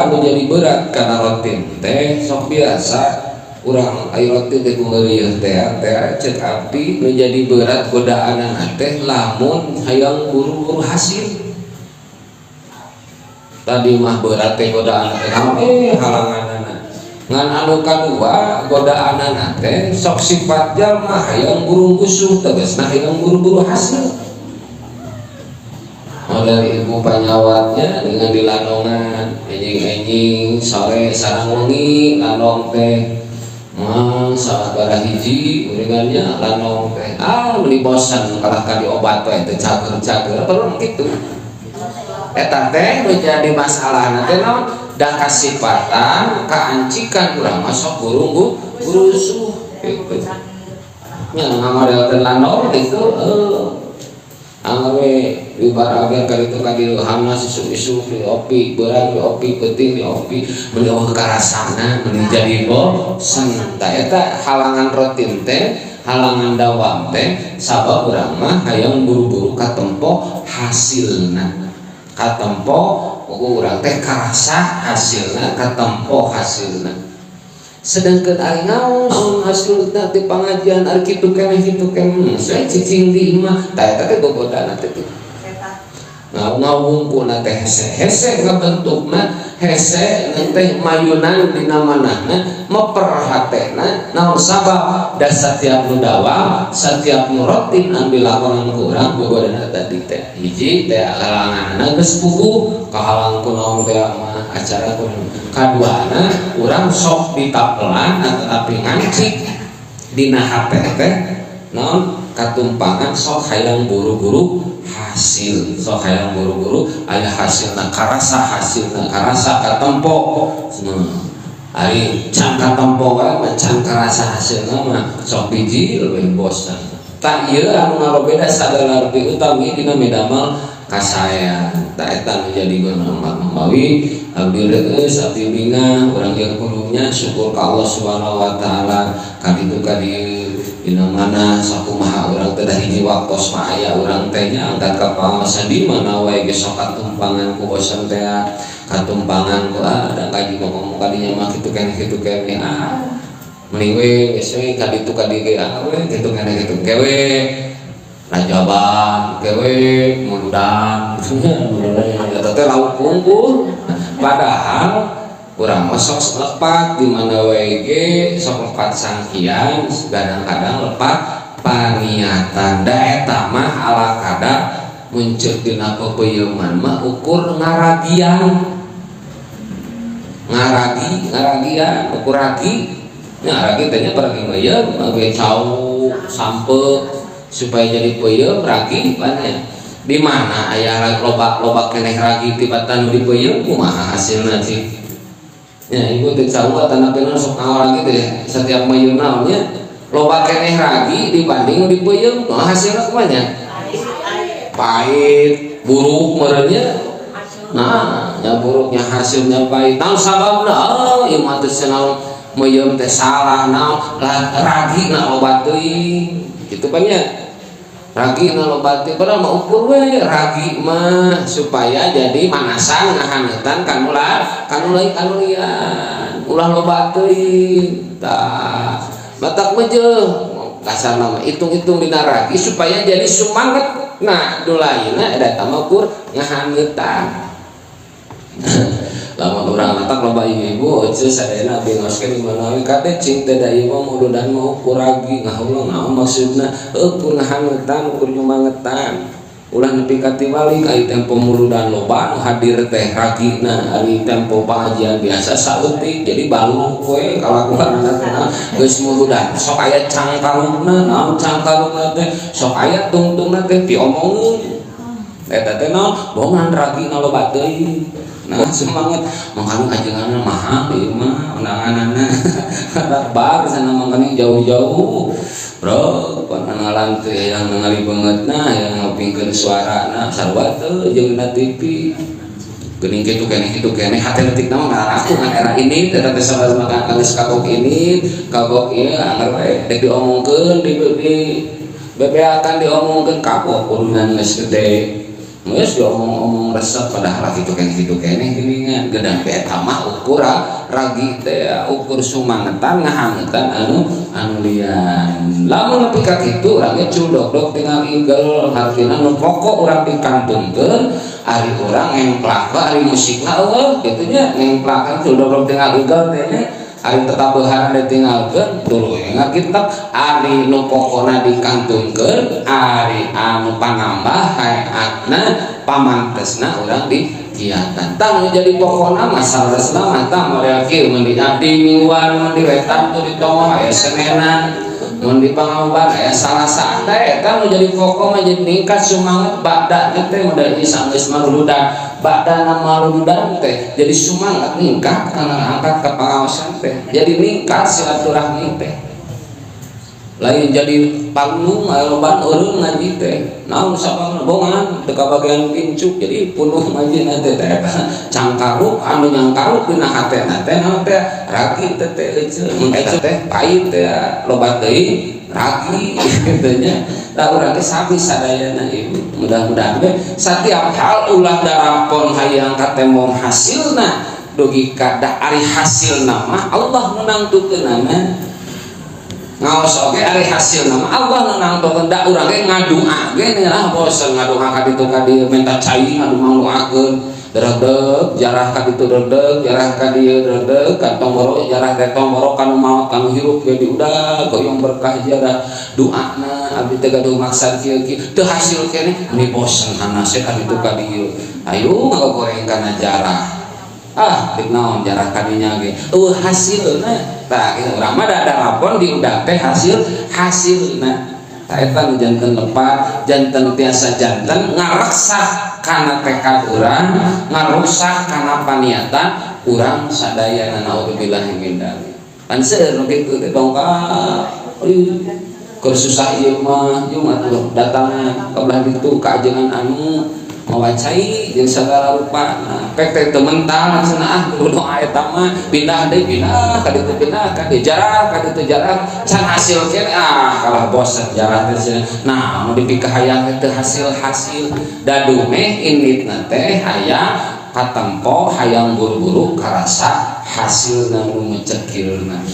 Anu jadi berat karena rutin teh sok biasa urang ayo rutin teh kumeureuh teh teh cek api. Nu jadi berat godaan teh lamun hayang buru-buru hasil. Tadi mah berat teh godaan teh halanganana. Ngan anu kadua, godaanana teh sok sifat jalma hayang buru busuh, tegasna hayang buru-buru hasil. Oh, dari ibu panyawatnya dengan dilandongan enjing-enjing sore sarang wengi landong teh mah salah bara hiji uringannya landong teh, ah, beli bosan kalah ka diobat teh teu cager-cager perlu gitu. Eta teh nu jadi masalah teh naon? Da kasipatan kaancikan urang masuk buru burusuh gitu nya, ngamodelkeun landong gitu. Angger we di baragen ka ditu ka dieu, hanas isuk-isuk diopi, beurang diopi, peuting diopi, meuni eueuh karasana, meuni jadi bosen. Tah, eta halangan rutin teh, halangan dawam teh sabab urang mah hayang buru-buru katempo hasilna, katempo urang teh karasa hasilna, katempo hasilna. Sedangkan ari ngaos hasilna ti pangajian ari kitu keneh kitu keneh, saya cicing di imah. Tah, eta teh gogodana teh kitu. Ngawungkulna teh hese hese, ngabentukna hese teh mayunan dina manahna meper hatena. Naon sabab? Da satiap nu dawam, satiap nu rutin anu dilakonan ku urang, gogodana tadi teh hiji teh halanganna geus puguh kahalang ku naon teh mah, acara ku. Kaduana, urang sok ditapelan tetapi ngancik dina hate teh naon, katumpangan sok hayang buru-buru hasil, sok hayang buru-buru aya hasilna, karasa hasilna, karasa katempo. Ari can katempo wae mah, can karasa hasilna mah sok biji lebih bosan. Tak ieu anu ngarobeda sagala lebih utami dina midamal kasaean. Tak eta nu jadi guna mawi abdi reueus, abdi bingah urang jeung kudunya syukur ka Allah Subhanahu wa taala. Kaditu kadieu dina mana sakumaha urang teh, hiji waktos mah aya urang teh nya angkat ka pangaosan di mana wae ge sok katumpangan ku bosan teh, katumpangan ku ah da kaji ngomong kadinya mah kitu keneh kitu keneh, ah mending we geus we kaditu kadieu ge, ah we kitu keneh kitu kewe rajaban kewe muludan eta teh lauk unggul. Padahal urang mah sok lepat di mana wae ge sok lepat sangkian, kadang-kadang lepat paniatan. Da eta mah ala kadar muncul dina pepeuyeman mah ukur ngaragian, ngaragi ngaragian ukur ragi nya. Ragi teh nya ragi meuyeum ge cau sampe supaya jadi peuyeum ragi pan. Di mana aya loba loba keneh ragi tibatan dipeuyeum, kumaha hasilna sih ya? Ibu teh cau atana pena sok ngawaragi teh setiap meuyeum naon nya, loba keneh ragi dibanding dipeuyeum, kumaha hasilna? Kumaha nya? Pahit, buruk meureun. Nah nya buruknya, hasilnya pahit. Naon sababna? Oh, ieu mah teh naon, meuyeum teh salah naon ragi na loba teuing gitu kan ya. Ragi na loba teuing, padahal mah ukur we ragi mah supaya jadi manasan, ngahaneutan kan ulah kanulian, ulah loba teuing. Tah, matak mejeuh kasar nama hitung-hitung dina ragi supaya jadi semangat. Nah, dulaina eta mah ukur ngahaneutan. Lamun urang matak loba ibu-ibu euceus sadayana abdi ngaoskeun di mana we, kade cing teh, da ieu mah muludan mah ukur ragi. Ngahuleng naon maksudna? Ukur ngahaneutan, ukur nyumangetan, ulah nepi ka tiwalik. Ari tempo muludan loba nu hadir teh ragina, ari tempo pengajian biasa saeutik, jadi baluk we kalakuanna teh. Geus muludan sok aya cangkalukna. Naon cangkalukna teh? Sok aya tungtungna teh diomongeun. Eta teh naon? Bohongan ragina loba teuing. Nah, semangat makanya ajenganna mahal ieu mah, undanganna bar sana, makanya jauh-jauh bro pan ngalantri yang ningali bangetna, yang ngupingkeun suarana sarua teu jeung dina TV geuning kitu keneh kitu keneh. Hate leutik mah ngaraku ngan era ini teh teh sabar makan geus kagok ini kagok ieu, anggar we dek diomongkeun di bebeakan, diomongkeun kapok kudunan geus gede. Geus diomong-omong resep, padahal kitu keneh, kitu keneh geuningan. Gedang teh eta mah ukur ragi teh, ukur sumangetan ngahangetan anu anu lian. Lamun nepi ka kitu, urang ge cul dog tinggal igel. Hartina nu pokok urang dikantunkeun, ari urang ngemplak, ari musikna eueuh kitu nya. Ngemplak cul dog tinggal igel teh nya, ari tetabehan ditinggalkeun tuluy ngakitab. Ari nu pokona dikantunkeun, ari anu panambah hayatna pamantesna urang digiatan. Tah, nu jadi pokona mah saleresna mah tah model kieu. Mun di abdi mingguan, mun di wetan tuh di tonggoh aya Senenan, mun di Pangaoban aya Salasaan. Tah, eta nu jadi pokok mah jadi ningkat sumanget bakda teh. Model ieu sanggeus marududan, bakdana marududan teh jadi sumanget ningkat karena angkat ke pengawasan teh, jadi ningkat silaturahmi teh. Lain jadi panggung loban eureun ngaji teh, naon sababna, bongan teu kabagian pincuk, jadi punuh ngaji teh. Teh eta cangkaruk anu nyangkaruk dina hatena teh naon teh, ragi teh. Teh eceu mun eta teh pahit teh, loba teuing ragi kitu nya. Tah, urang teh sami sadayana, Ibu. Mudah-mudahan we setiap hal ulah darapon hayang katembong hasilna dugi ka da ari hasilna mah Allah nu nangtukeunana. Ngaos oge ari hasilna mah Allah nu nangtukeun. Da urang ge ngadua ge lah bosen ngadua ka ditu ka dieu, minta cai, ngadoakeun dredeg jarah ka ditu, dredeg jarah ka dieu, dredeg ka tomboro, jarah teh tomboro kanu maot kanu hirup ge diudag, hoyong berkah jarah doana. Abdi teh gaduh maksad kieu kieu, teu hasil keneh, ini bosen hanase ka ditu ka dieu, ayo ngagoreng kana jarah. Ah, dik naon jarah kadinya ge eueuh hasilna. Tah kitu, urang mah da darapon diudag teh hasil hasilna. Tah, eta nu janten lepat, janten tiasa janten ngareksak kana tekad urang, ngarusak kana paniatan urang sadayana. Naudzubillahi min dzalik. Pan seueur nu kitu teh, dongkap keur susah ieu mah, ieu mah tuh datangna ka belah ditu ka ajengan anu mawa cai jeung sagala rupa. Nah, pek teh teu mental cenah, ah, kudu doa eta mah. Pindah deui, pindah ka ditu, pindah ka dieu, jarah ka ditu, jarah can hasil keneh. Ah, kalah bosen jarah teh cenah. Nah, nu dipikahayang teh hasil-hasil, da dumeh inditna teh hayang katempo, hayang buru-buru karasa hasilna nu mecekilna.